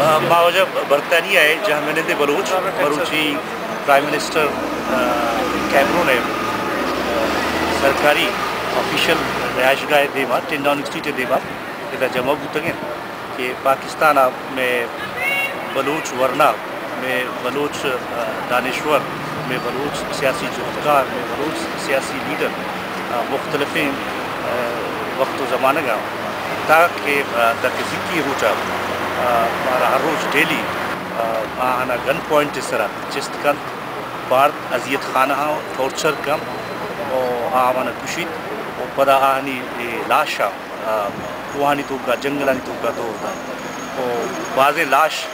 ما واجہ برطانیہ ءِ جہمنند بلوچ مروچی پرائم منسٹر، آ، کیمرون ءِ، آ، سرکاری آفیشل رہائشگاہ ءِ دیما، ٹین ڈاؤننگ اسٹریٹ ءِ دیما ادا جمع بوتگ ایں کہ پاکستان ءَ مئے بلوچ ورنا، مئے بلوچ، آ، دانشور، مئے بلوچ سیاسی جہدکار، مئے بلوچ سیاسی لیڈر، آ، مختلفیں، آ، وقت و زمانگ ءَ تاکہ، آ، داں کہ زیکی روچ ءَ، آ، مارا ہر روچ ڈیلی، آ، آہانا گن پوائنٹ ءِ سرا چست کنت، بارت، اذیت خانہاں ٹارچر کنت و آہانا کشیت و پدا آہانی اے لاشاں، آ، کوہانی توکا، جنگلانی توکا دور دنت و بازیں لاش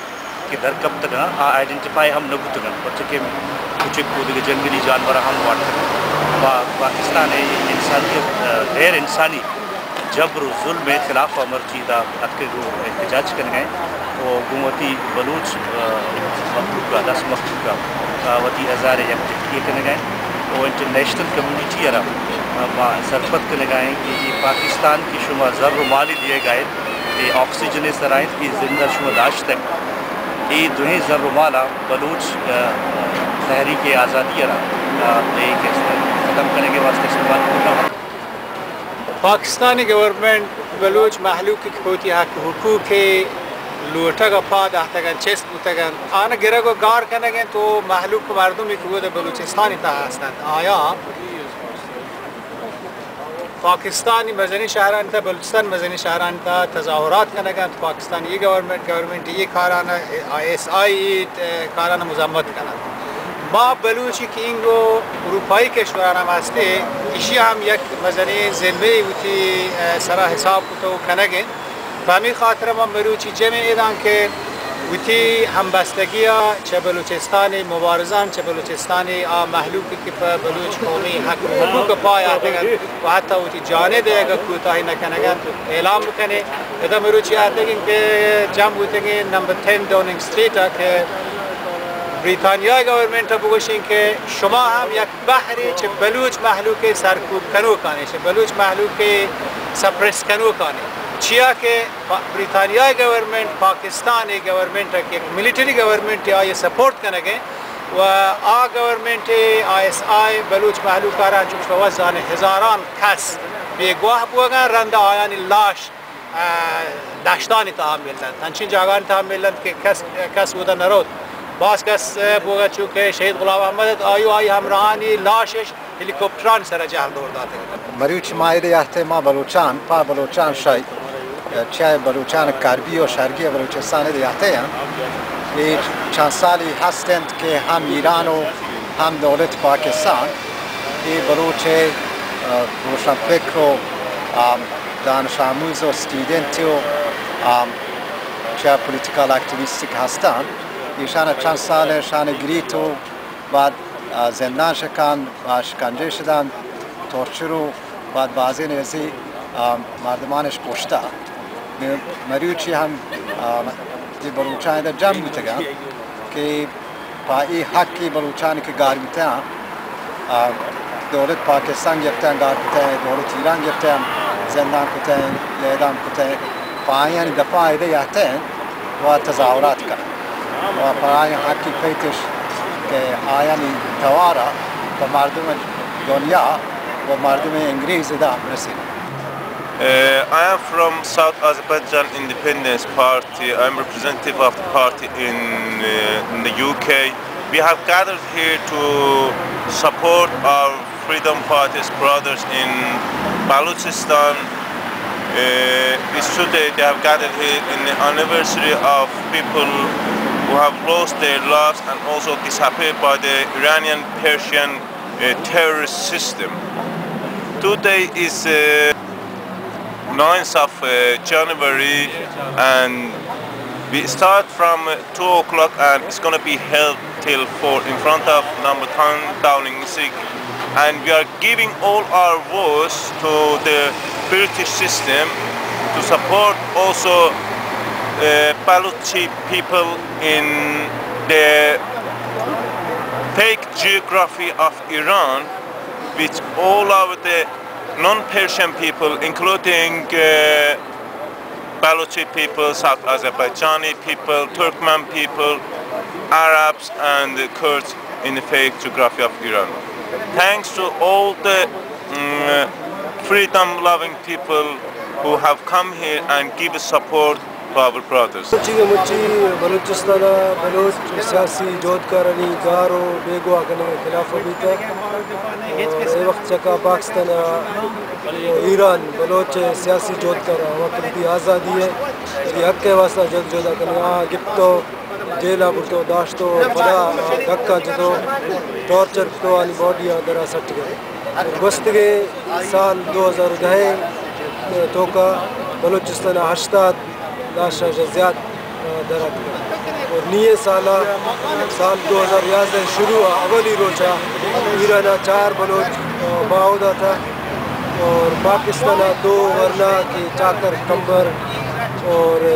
کہ در کپتگ اَنت، آ آئیڈینٹیفائی ہم نہ بوتگ اَنت، پرچا کہ کچک و دگہ جنگلی جانور ہم وارتگ اَنت۔ پا-، پاکستان ءِ انسانیت، آ، غیر انسانی جبر و ظلم ءِ خلاف ءَ مرچی ادا اتکگ و احتجاج کنگ ءَ ایں و گوں وتی بلوچ، آ، مخلوق ءَ، دست مخلوق ءَ، آ، وتی ہزار ءِ یکجہتی ءَ کنگ ءَ ایں و انٹرنیشنل کمیونٹی ءَ را، آ، ما سرپد کنگ ءَ ایں کہ اے پاکستان کہ شما زر و مالی دیگ ءَ ات، اے آکسیجن ءِ سرا انت، اے زند ءَ شما داشتگ۔ اے دوہیں زر و مال ءَ بلوچ، آ، تحریک آزادی ءَ را، آ، اے کہ ختم کنگ ءِ واسطہ استعمال کرنا۔ پاکستانی گورنمنٹ بلوچ مہلوک کہ پہ وتی حق و حقوق ءِ لوٹگ ءَ پاد اہتگ اَنت، چست بوتگ اَنت، آناں گرگ و گار کنگ ءَ اَنت و مہلوک مردمی کہ اود ءَ بلوچستانی تہا ہست اَنت، آیاں پاکستانی مزنیں شہرانی تہا، بلوچستان مزنیں شہرانی تہا تظاہرات کنگ ءَ اَنت، پاکستانی اے گورنمنٹ، گورنمنٹ ءِ اے کاران ءَ، آئی ایس آئی ءِ کاران ءَ مذمت کنگ ءَ اَنت۔ ما بلوچی کہ اینگو اروپائی کشوران ہم ہستیں، ایشی ہم یک مزنیں ذمہ وتی، اے، سرا حساب کتگ و کنگ ءَ اَنت۔ پہ ہمے خاطر ما مروچی جمع ایں ادا کہ وتی ہمبستگی ءَ چہ بلوچستان ءِ مبارزان، چہ بلوچستان ءِ آ مہلوک کہ پہ بلوچ قومی حق و حقوق ءَ پائے آتگ اَنت و حتی وتی جان ءِ دئیگ ءَ کوتاہی نہ کنگ ءَ اَنت، اعلان بکنیں۔ ادا مروچی آتگیں کہ جمع بوتگیں نمبر ٹین ڈاؤننگ اسٹریٹ ءَ کہ بریتانیا ءِ گورنمنٹ ءَ بگوشیں کہ شما ہم یک بہرے چہ بلوچ مہلوک ءِ سرکوب کنوکانی، چہ بلوچ مہلوک ءِ سپریس کنوکانی، چیا کہ پا-، بریتانیا ءِ گورنمنٹ، پاکستان ءِ گورنمنٹ ءَ کہ یک ملیٹری گورنمنٹ ءَ آئی ءَ سپورٹ کنگ ءَ اِنت و آ گورنمنٹ ءِ آئی ایس آئی بلوچ مہلوک ءَ را انچوش پہ وت زانیں ہزاران کس بیگواہ بوگ ءَ اَنت، رند ءَ آیانی لاش، آ، دشتانی تہا مل اَنت، انچیں جاگہانی تہا مل اَنت کہ کس، کس اودا نہ روت۔ باز کس، آ، بوگ ءَ چو کہ شہید غلام احمد اَت، آئی و آئی ہمراہانی لاشش ہیلی کاپٹرانی سرا جہل دور داتگ۔ مروچی ما ادا یہتیں، ما بلوچان، پہ بلوچان شاہی، چہ بلوچان کربی و شرقی بلوچستان ادا یہتیں۔ اے چند سالی ہست اَنت کہ ہم ایران و ہم دولت پاکستان اے بلوچ، آ، روشن فکر و، آ، دانش آموز و اسٹوڈنٹ و، آ، چہ پولیٹیکل ایکٹیویسٹ کہ ہستاں، ایشان چند سال ایشان گریت و بعد، آ، زندان شکان، آ، شکنجہ شدان، تورچر و بعد بازیں نیزی، آ، مردمانش کشتا۔ م-، مروچی ہم، آ، اے بلوچان ادا جمع بوتگاں کہ پہ اے حق اے بلوچان کہ گار بوتاں، آ، دولت پاکستان گپتاں گار کتاں، دولت ایران گپتاں زندان کتاں، اعدام کتاں، پہ آیانی دفاع ادا یہتاں و تظاہرات کناں و پہ آیان حقی پیتش کہ آیانی توارا پہ مردم دنیا و مردم انگریز ادا رسیت۔ Uh, I am from South Azerbaijan Independence Party. I'm representative of the party in, uh, in the U K. We have gathered here to support our freedom fighters brothers in Balochistan. Uh, it's today they have gathered here in the anniversary of people who have lost their lives and also disappeared by the Iranian Persian, uh, terrorist system. Today is, uh, ninth of, uh, January, and we start from, uh, two o'clock, and it's gonna be held till four in front of number ten Downing Street. And we are giving all our voice to the British system to support also, uh, Balochi people in the fake geography of Iran, which all of the non-Persian people, including, uh, Balochi people, South Azerbaijani people, Turkmen people, Arabs and the Kurds in the fake geography of Iran. Thanks to all the, mm, freedom-loving people who have come here and give support to our brothers. مچی ءَ مچی بلوچستان ءَ بلوچ سیاسی جہدکارانی گار ءُ بیگواہ کنگ ءِ خلاف ءَ بیتگ۔ اور اے وقت چکا پاکستان ءَ ایران بلوچ سیاسی جہدکار ءَ وت وتی آزادی ءِ، وتی حق ءِ واستہ جدوجہد ءَ کنگ ءَ آ گپتو، جیل ءَ برتو، داشتو، پدا دھکا جتو، ٹارچر کتو، آنی باڈی آ درا سٹ گئے۔ گوستگیں سال دو ہزار دہ ءِ توکا بلوچستان ءَ ہشتاد لاش ءَ زیات، آ، در اتک۔ اور نی ءِ سال ءَ، سال دو ہزار یازدہ ءِ شروع ءَ اولی روچ ءَ ایران ءَ چار بلوچ، آ، باہو داتگ اور پاکستان ءَ دو، ورنا کہ چاکر کمبر اور، آ،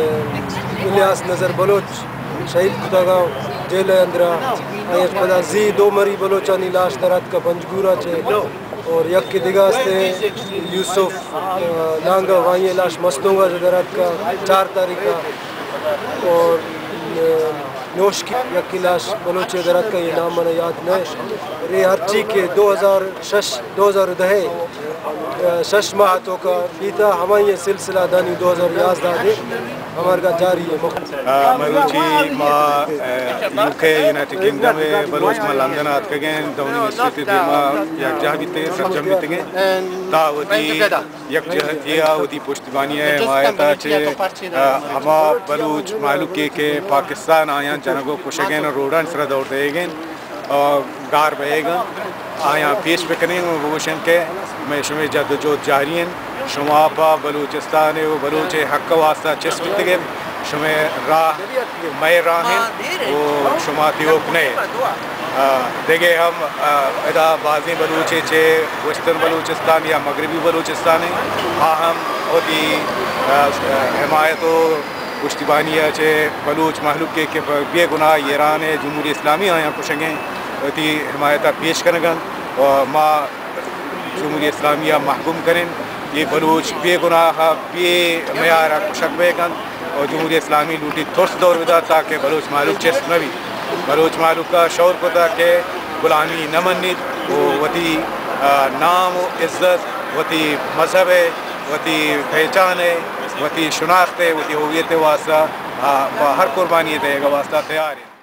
الیاس نظر بلوچ شہید کتگ ءُ جیل ءِ اندر ءَ۔ آئی ءَ پدا زی دو مری بلوچانی لاش در اتک پنجگور ءَ چہ۔ اور یکے دگہ است یوسف، آ، نانگو، آئی ءِ لاش مستونگ ءَ در اتک چار تاریخ ءَ۔ اور، آ، نوشکی یکے لاش بلوچے در اتک، یہ نام من یاد نہ۔ اور یہ ہرچی کہ دو ہزار شش، دو ہزار دہ ءِ، آ، شش ماہ توکا بیتا، ہمائی سلسلہ دانی دو ہزار یازدہ دے ہمارگا جاری ہے۔ آ، مروچی ما، آ، یو کے، یونائیٹڈ کنگڈم ءِ بلوچ ما لندن ءَ اتکگیں، ڈاؤننگ اسٹریٹ ءِ دیما یکجاہ بیتگیں، سرجم بیتگیں، تا وتی یکجہتی ءَ، وتی پشتیبانی ءَ، حمایت ءَ چہ، آ، ہما بلوچ مہلوکے کہ پاکستان آیاں جنگ ءُ کشگ ءَ، روڈانی سرا دور دئیگ ءَ، آ، گار بئیگ ءَ، آیاں پیش بکنیں ءُ بگوشیں کہ مئے شمئے جد ءُ جہد جاری انت۔ شما پہ بلوچستان ءُ بلوچ ءِ حق ءِ واستہ چست بیتگ ئے۔ شمئے راہ مئے راہ انت ءُ شما تیوک نہ ئے۔ آ، دگہ ہم، آ، ادا بازیں بلوچے چہ ویسٹرن بلوچستان یا مغربی بلوچستان انت، آ ہم وتی، آ، حمایت ءُ پشتیبانی ءَ چہ بلوچ مہلوکے کہ بے گناہ ایران ءِ جمہوری اسلامی آیاں کشگ ءَ، وتی حمایت ءَ پیش کنگ ءَ انت ءُ ما جمہوری اسلامی ءَ محکوم کنیں۔ اے بلوچ بے گناہ ءَ بے میار ءَ کشگ بہ کنت ءُ جمہوری اسلامی لوٹیت ترس دور بدات تاکہ بلوچ مہلوک چست مہ بیت۔ بلوچ مہلوک ءَ شور کتگ کہ غلامی نہ منیت ءُ وتی، آ، نام ءُ عزت، وتی مذہب ءِ، وتی پہچان ءِ، وتی شناخت ءِ، وتی ہویت ءِ واستہ، آ، پہ ہر قربانی دئیگ ءِ واستہ تیار انت۔